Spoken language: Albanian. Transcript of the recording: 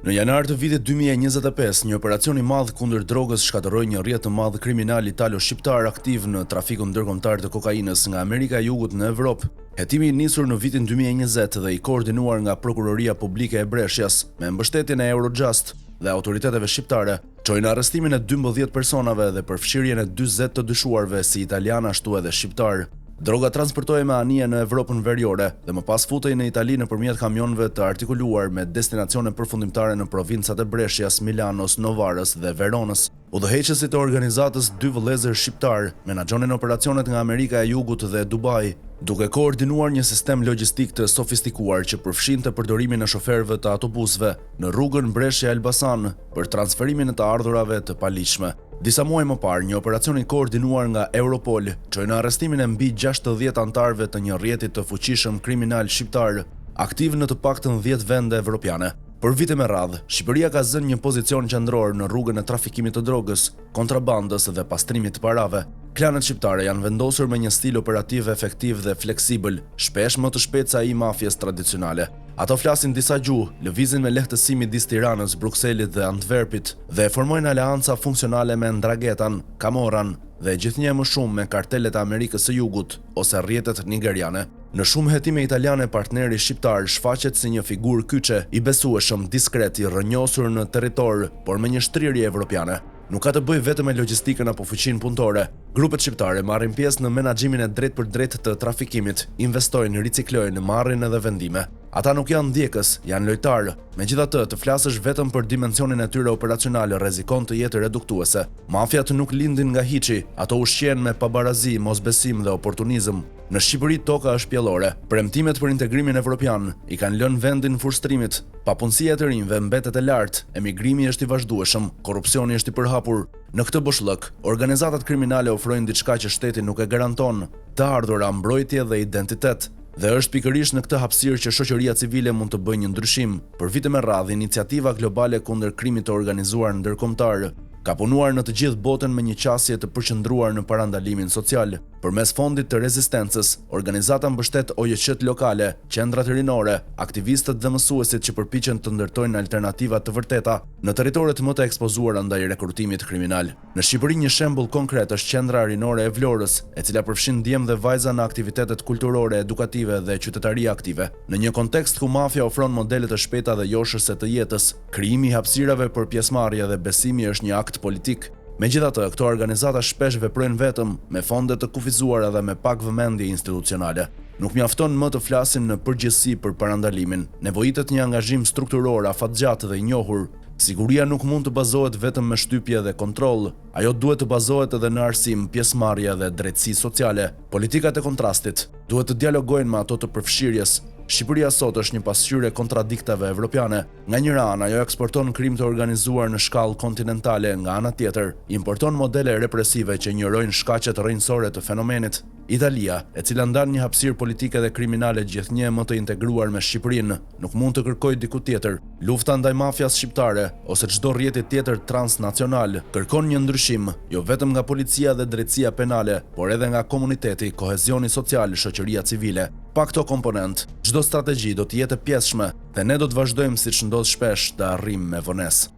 Në janar të vitit 2025, një operacion i madh kundër drogës shkatërroi një rrjet të madh kriminal italo-shqiptar aktiv në trafikun ndërkombëtar të kokainës nga Amerika e Jugut në Evropë. Hetimi i nisur në vitin 2020 dhe i koordinuar nga Prokuroria Publike e Brescias, me mbështetjen e Eurojust dhe autoriteteve shqiptare, çoi në arrestimin e 12 personave dhe përfshirjen e 40 të dyshuarve si italianë ashtu edhe shqiptarë. Droga transportohej me anije në Evropën Veriore dhe më pas futej në Itali nëpërmjet kamionëve të artikuluar me destinacione përfundimtare në provincat e Brescias, Milanos, Novarës dhe Veronës. Udhëheqësit e organizatës dy vëllezër shqiptarë menaxhonin operacionet nga Amerika e Jugut dhe Dubai, duke koordinuar një sistem logjistik të sofistikuar që përfshinte përdorimin e shoferëve të autobusëve në rrugën Brescia-Elbasan për transferimin e të ardhurave të paligjshme. Disa muaj më parë, një operacion i koordinuar nga Europol çoi në arrestimin e mbi 60 anëtarëve të një rrjeti të fuqishëm kriminal shqiptar, aktiv në të paktën 10 vende evropiane. Për vite me radhë, Shqipëria ka zënë një pozicion qendror në rrugën e trafikimit të drogës, kontrabandës dhe pastrimit të parave. Klanet shqiptare janë vendosur me një stil operativ efektiv dhe fleksibël, shpesh më të shpejtë se ai i mafies tradicionale. Ato flasin disa gjuhë, lëvizin me lehtësi midis Tiranës, Brukselit dhe Antwerpit dhe formojnë aleanca funksionale me Ndraghetan, Camorran dhe gjithnjë e më shumë me kartelet e Amerikës së Jugut ose rrjetet nigeriane. Në shumë hetime italiane partneri shqiptar shfaqet si një figurë kyçe, i besueshëm, diskret, i rrënjosur në territor, por me një shtrirje evropiane. Nuk ka të bëjë vetëm me logjistikën apo fuqinë punëtore. Grupet shqiptare marrin pjesë në menaxhimin e drejtpërdrejtë të trafikimit, investojnë, riciklojnë, marrin edhe vendime. Ata nuk janë ndjekës, janë lojtarë. Megjithatë, të flasësh vetëm për dimensionin e tyre operacional rrezikon të jetë reduktuese. Mafiat nuk lindin nga hiçi, ato ushqehen me pabarazi, mosbesim dhe oportunizëm. Në Shqipëri toka është pjellore. Premtimet për integrimin evropian i kanë lënë vendin frustrimit. Papunësia e të rinjve mbetet e lartë, emigrimi është i vazhdueshëm, korrupsioni është i përhapur. Në këtë boshllëk, organizatat kriminale ofrojnë diçka që shteti nuk e garanton, të ardhura, mbrojtje dhe identitet. Dhe është pikërisht në këtë hapësirë që shoqëria civile mund të bëjë një ndryshim. Për vite me radhë, iniciativa globale kundër krimit të organizuar ndërkombëtar ka punuar në të gjithë botën me një qasje të përqendruar në parandalimin social. Përmes fondit të rezistencës, organizata mbështet OJQ-të lokale, qendrat rinore, aktivistët dhe mësuesit që përpiqen të ndërtojnë alternativa të vërteta në territoret më të ekspozuara ndaj rekrutimit kriminal. Në Shqipëri një shembull konkret është Qendra Rinore e Vlorës, e cila përfshin djem dhe vajza në aktivitetet kulturore, edukative dhe qytetari aktive. Në një kontekst ku mafia ofron modele të shpejta dhe joshëse të jetës, krijimi i hapësirave për pjesëmarrje dhe besimi është një akt politik. Megjithatë, këto organizata shpesh veprojnë vetëm, me fonde të kufizuara dhe me pak vëmendje institucionale. Nuk mjafton më të flasim në përgjithësi për parandalimin, nevojitet një angazhim strukturor afatgjatë dhe i njohur. Siguria nuk mund të bazohet vetëm me shtypje dhe kontroll, ajo duhet të bazohet edhe në arsim, pjesëmarrje dhe drejtësi sociale. Politikat e kontrastit duhet të dialogojnë me ato të përfshirjes. Shqipëria sot është një pasqyrë e kontradiktave evropiane. Nga njëra anë, ajo eksporton krim të organizuar në shkallë kontinentale, nga ana tjetër, importon modele represive që injorojnë shkaqet rrënjësore të fenomenit. Italia, e cila ndan një hapësirë politike dhe kriminale gjithnjë e më të integruar me Shqipërinë, nuk mund të kërkojë diku tjetër. Lufta ndaj mafias shqiptare, ose çdo rrjeti tjetër transnacional, kërkon një ndryshim, jo vetëm nga policia dhe drejtësia penale, por edhe nga komuniteti, kohezioni social, shoqëria civile. Pa këto komponentë, çdo strategji do të jetë e pjesshme dhe ne do të vazhdojmë siç ndodh shpesh të arrijmë me vonesë.